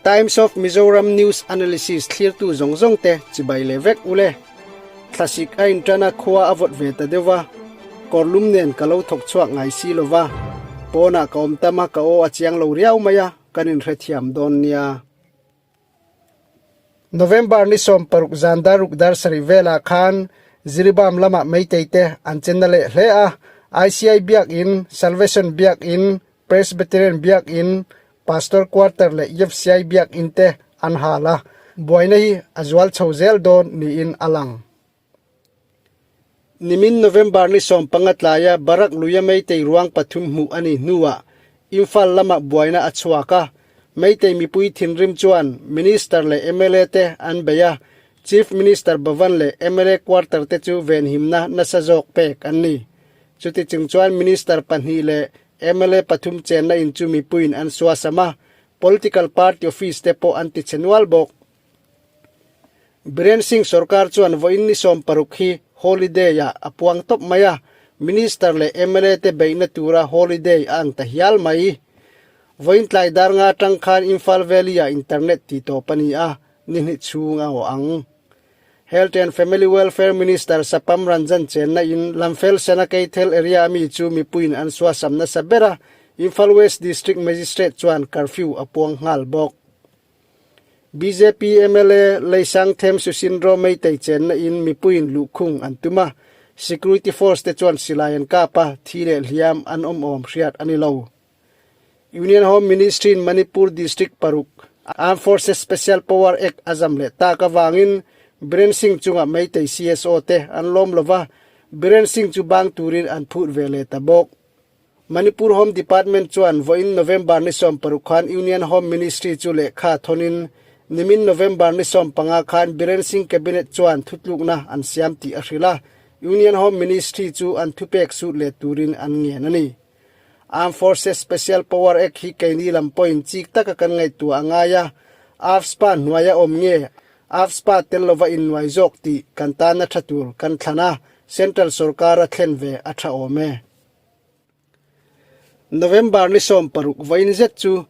Times of Mizoram News Analysis thlirtu zawng zawng te chibai leh vek ule. Thlasik a inṭan a khua a vawt ve ta deuh va, kawrlum nen ka lo thawk chhuak ngai si lo va, pawnah ka awm tam a ka aw a chiang lo riau mai a, kan inhrethiam dawn nia. November ni 16 zan daruk dar sarih velah khan Jiribam lamah Meitei te an che na leh hle a, ICI Biakin, Salvation Biakin, Presbyterian Biakin, Pastor Quarter leh UFCI Biakin te an hal a, buaina hi a zual chho zel dawn niin a lang. Nimin November ni 15 tlaia Barak luia Meitei ruang pathum hmuh a nih hnuah Imphal lamah buaina a chhuak a, Meitei mipui thinrim chuan Minister leh mla te an bei a, Chief Minister Bhavan leh mla Quarter te chu venhimna nasa zawk pek an ni. Chuti chung chuan Minister pahnih leh mla pathum chenna in chu mipuiin an suasam a, Political Party Office te pawh an tichhe nual bawk. Biren Singh sorkar chuan vawiin ni 60 hi holiday ah a puang tawp mai a, Minister leh mla te beihna tura holiday a ang ta hial mai. Vawiin tlai dar nga atang khan Imphal Valley ah internet tih tawp a ni a, ni hnih chhung a awh ang. Health and Family Welfare Minister Sapam Ranjan chenna in Lamphel Sena Keithel area ami chu mipuiin an suasam nasa ber a, Imphal West District Magistrate chuan curfew a puang nghal bawk. Bjp mla Leisangthem Susindro Meitei chenna in mipuiin luhkhung an tum a, security force te chuan silai an kap a, thi leh hliam an awm awm hriat a ni lo. Union Home Ministry in Manipur District paruk Armed Forces Special Power Act a zam leh tak avangin Biren Singh chungah Meitei CSO te an lawm lova, Biren Singh chu bang turin an phut ve leh ta bawk. Manipur Home Department chuan vawiin November ni 60 khan Union Home Ministry chu lehkha thawnin nimin November ni 15 khan Biren Singh Cabinet chuan thutlukna an siam tih a hrilh a, Union Home Ministry chu an thupek sut leh turin an ngen a ni. Armed Forces Special Power Act hi keini lam pawhin chik taka kan ngaihtuah a ngai a, AFSPA hnuaia awm nge AFSPA tel lova innuai zawk tih kan tana tha tur kan thlan a, Central sorkara thlen ve a tha awm e. November ni 60 vawiin zet chu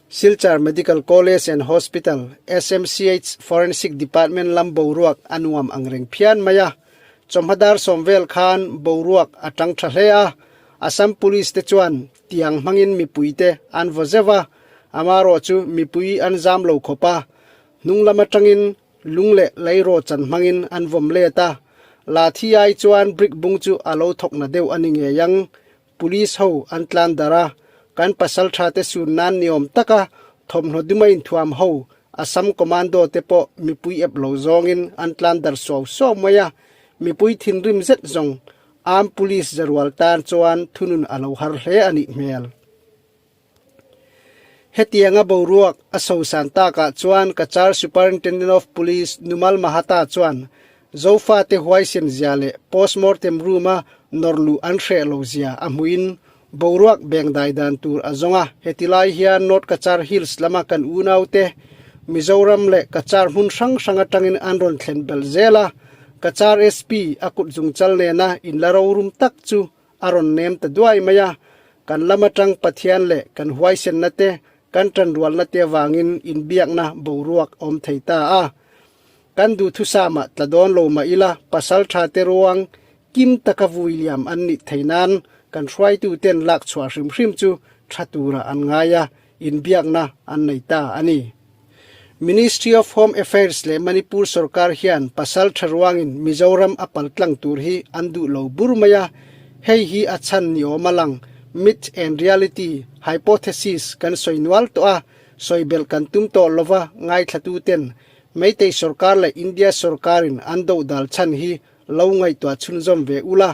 Silchar Medical College and Hospital, SMCH, Forensic Department lam boruak a nuam ang reng phian mai a. Chawhma dar sawm vel khan boruak a tang tha hle a, Assam Police te chuan tiang hmangin mipui te an vaw zeuh a, amarawh chu mipui an zam lo khawp a, hnung lam atangin lung leh leiraw chan hmangin an vawm let a, lathi ai chuan brick bung chu a lo thawk na deuh a ni ngei ang, Police ho an tlan darh a, kan pasal tha te sun nan ni awm taka thawmhnaw duma inthuam ho Assam Commando te pawh mipui ep lo zawngin an tlan darh suau suau mai a, mipui thinrim zet zawng Armed Police zarual tan chuan thunun a lo har hle a nih hmel. Hetianga boruak a sosan takah chuan Cachar Superintendent of Police Numal Mahata chuan Zofate huaisen zia leh postmortem room-a nawr luh an hreh lo zia a hmuhin boruak bengdai dan tur a zawng a. Heti lai hian North Cachar Hills lama kan unaute Mizoram leh Cachar hmun hrang hrang atangin an rawn thlen belh zel a, Cachar SP a kut zungchal nena inla rorum tak chu a rawn nem ta duai mai a, kan lam atang Pathian leh kan huaisenna te, kan tanrualna te avangin inbiakna boruak a awm thei ta a. Kan duhthusama tla dawn lo mah ila pasal tha te ruang kim taka vui liam an nih thei nan kan hruaitu ten lak chhuah hrim hrim chu tha tura an ngai a, inbiakna an nei ta a ni. Ministry of Home Affairs leh Manipur sorkar hian pasal tha ruangin Mizoram a pal tlang tur hi an duh lo bur mai a, hei hi a chhan ni awm a lang, myth and reality hypothesis kan sawi nual tawh a, sawi belh kan tum tawh lova ngaithlatu ten Meitei sorkar leh India sorkarin an do dal chhan hi lo ngaihtuah chhunzawm ve ula,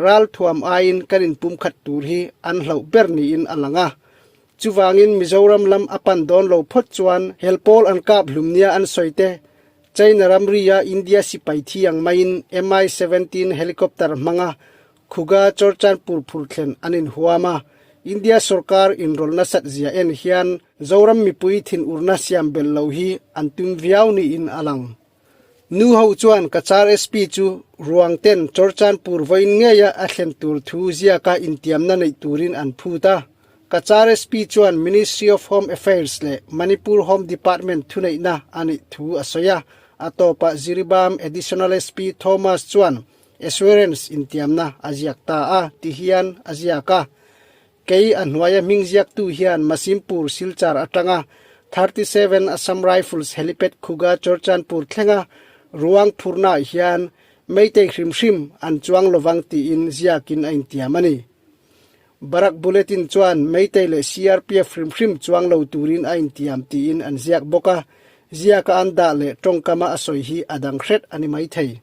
ralthuam aiin kan inpumkhat tur hi an hlauh ber niin a lang a. Chuvangin Mizoram lam a pan dawn lo phawt chuan helpawl an kap hlum nia an sawi te, China ramria India sipai thi ang maiin Mi-17 helicopter hmanga Khuga Churchandpur phur thlen an inhuam a, India sorkar inrawlh nasat zia en hian Zoram mipui thinurna siam belh lo hi an tum viau niin a lang. Nu ho chuan Cachar SP chu ruang ten Churchandpur vawiin ngeia a thlen tur thu ziaka intiamna neih turin an phut a. Cachar SP chuan Ministry of Home Affairs leh Manipur Home Department thuneihna a nih thu a sawi a. A tawpah Jiribam Additional SP Thomas chuan assurance intiamna a ziak ta a ti hian a ziak a. Kei a hnuaia hming ziaktu hian Masimpur Silchar atanga 37 Assam Rifles Helipad Khuga Churchandpur thlenga ruang phurnaah hian Meitei hrim hrim an chuang lovang tiin ziakin a intiam a ni. Barak Bulletin chuan Meitei leh CRPF hrim hrim chuang lo turin a intiam tiin an ziak bawk a, ziaka an dah leh tawngkama a sawi hi a dang hret a ni maithei.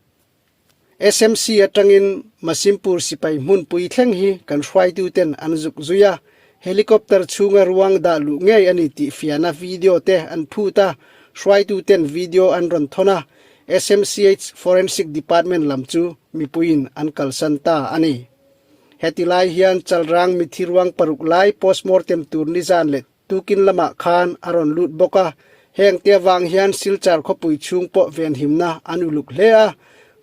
SMC atangin Masimpur sipai hmunpui thleng hi kan hruaituten an zuk zui a, helicopter chhunga ruang dah luh ngei a ni tih fiahna video te an phut a, hruaituten video an rawn thawn a, SMCH Forensic Department lam chu mipuiin an kalsan ta a ni. Heti lai hian Chalrang mithi ruang paruk lai postmortem tur nizan leh Tukin lamah khan a rawn lut bawk a, heng te avang hian Silchar khawpui chhung pawh venhimna an uluk hle a.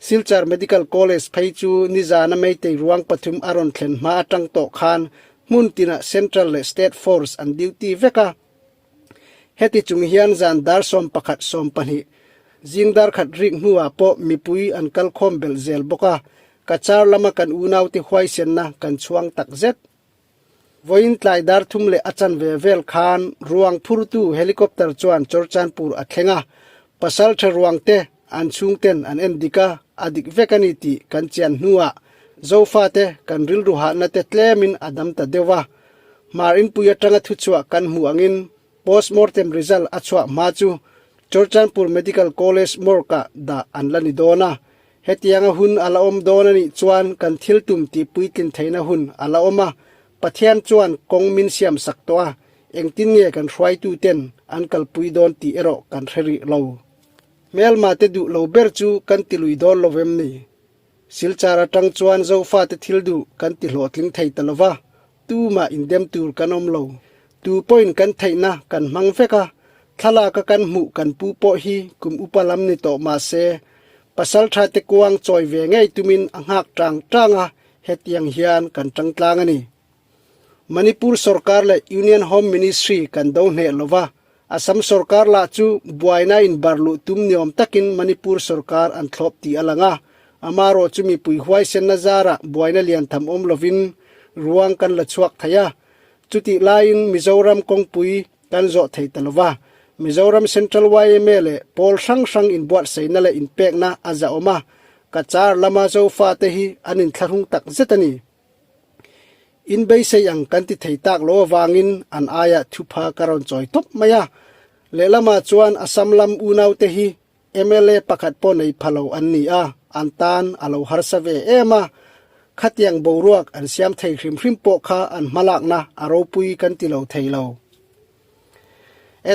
Silchar Medical College phei chu nizana Meitei ruang pathum a rawn thlen hma atang tawh khan hmun tinah Central leh State Force an duty vek a. Heti chung hian zan dar 11 20 zing dar khat rik hnuah pawh mipui an kalkhawm belh zel bawk a, Cachar lama kan unaute huaisenna kan chhuang takzet. Vawiin tlai dar thum leh a chanve vel khan ruang phurtu helicopter chuan Churchandpur a thleng a, pasal tha ruang te an chhungten an en dik a, a dik vek a ni tih kan chian hnuah Zofate kan rilru hahna te tlemin a dam ta deuh a. Hmar inpui atanga thuchhuah kan hmuh angin postmortem result a chhuah hma chu Churchandpur Medical College morgue-ah dah an la ni dawn a, Hetianga hun a la awm dawn a nih chuan kan thil tum tih puitlin theihna hun a la awm a, Pathian chuan kawng min siam sak tawh a, engtin nge kan hruaituten an kalpui dawn tih erawh kan hre rih lo. Hmelma te duh lo ber chu kan ti lui dawn lo vem ni? Silchar atang chuan Zofate thil duh kan ti hlawhtling thei ta lo va, tumah indem tur kan awm lo. Tu pawhin kan theihna kan hmang vek a, thlalaka kan hmuh kan pu pawh hi kum upa lam ni tawh mah se, pasaltha te kuang chawi ve ngei tumin a nghak tang tang a, hetiang hian kan tang tlang a ni. Manipur sorkar leh Union Home Ministry kan do hneh lo va, Assam sorkar lah chu buaina inbar luh tum niawm takin Manipur sorkar an thlawp tih a lang a, amarawh chu mipui huaisenna zarah buaina lian tham awm lovin ruang kan la chhuak thei a, Chutih laiin Mizoram kawngpui kan zawh thei ta lova, Mizoram Central yma leh pawl hrang hrang inbuatsaihna leh inpekna a zahawm a, Cachar lama Zofate hi an inthlahrung tak zet a ni. Inbeisei ang kan ti thei tak lo avangin an aiah thupha ka rawn chawi tawp mai a. Lehlamah chuan Assam lam unaute hi Mla pakhat pawh nei pha lo an ni a, an tan a lo harsa ve em a, khatiang boruak an siam thei hrim hrim pawh kha an hmalakna a ropui kan ti lo thei lo.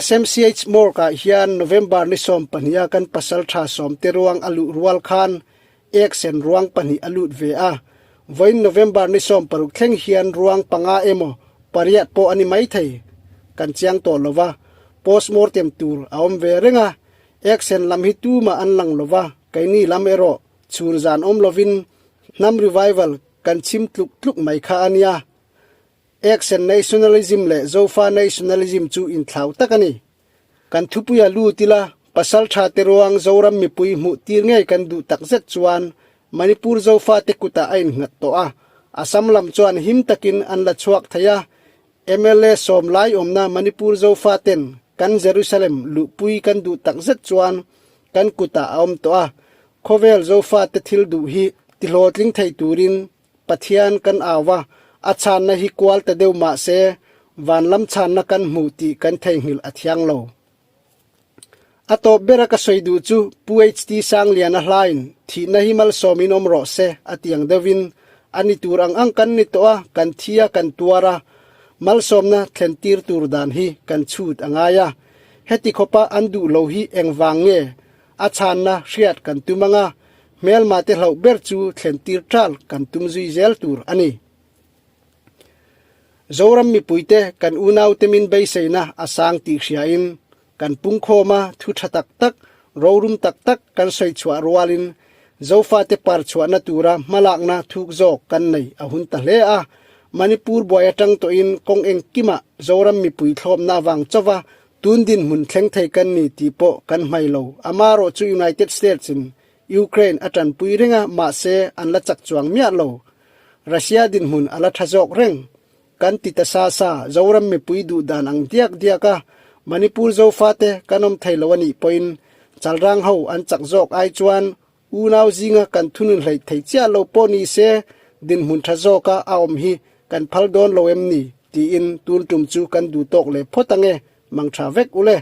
SMCH Morgue-ah hian November ni 12 a kan pasal tha sawmte ruang a luh rual khan ek sen ruang pahnih a lut ve a, vawiin November ni 16 thleng hian ruang panga emaw pariat pawh a ni maithei kan chiang tawh lo va, postmortem tur a awm ve reng a, Action lam hi tumah an lang lova, keini lam erawh chhun zan awm lovin hnam revival kan chhim tluk tluk mai kha a nia. Action nationalism leh Zofa nationalism chu inthlau tak a ni. Kan thupuia lut ila, pasal tha te ruang Zoram mipui hmuh tir ngei kan duh takzet chuan Manipur Zofa te kutah a innghat tawh a, Assam lam chuan him takin an la chhuak thei a, Mla sawm lai awmna Manipur Zofa ten kan Jerusalem luhpui kan duh takzet chuan kan kutah a awm tawh a, khawvel Zofa te thil duh hi tihlawhtling thei turin Pathian kan au a, a chhanna hi kual ta deuh mah se vanlam chhanna kan hmuh tih kan theihnghilh a thiang lo. A tawp bera ka sawi duh chu Pu HT Sangliana hlain thihna hi malsawmin awm rawh se a ti ang deuhin a ni tur ang ang kan ni tawh a, kan thi a, kan tuar a, malsawmna thlen tir tur dan hi kan chhut a ngai a. Heti khawpa an duh lo hi engvang nge a chhanna hriat kan tum ang a, hmelma te hlauh ber chu thlen tir ṭal kan tum zui zel tur a ni. Zoram mipuite kan unaute min beiseina a sang tih hriain kan pungkhawm a, thu tha tak tak, rorum tak tak kan sawi chhuah rualin Zofate par chhuahna tura hmalakna thuk zawk kan nei a hun ta hle a. Manipur buai atang tawhin kawng engkimah Zoram mipui thlawpna avang chauva tun dinhmun thleng thei kan ni tih pawh kan hmai lo. Amarawh chu United States in Ukraine a tanpui reng a, mahse an la chak chuang miah lo. Russia dinhmun a la tha zawk reng. Kan ti ta sa sa, Zoram mipui duh dan ang diak diak a, Manipur Zofate kan awm thei lo a nih pawhin Chalrang ho an chak zawk ai chuan Unau zinga kan thunun hleih thei chiah lo pawh ni se dinhmun tha zawka a awm hi kan phal dawn lo em ni? tiin tun tum chu kan duh tawk leh phawt ange, mang tha vek ule.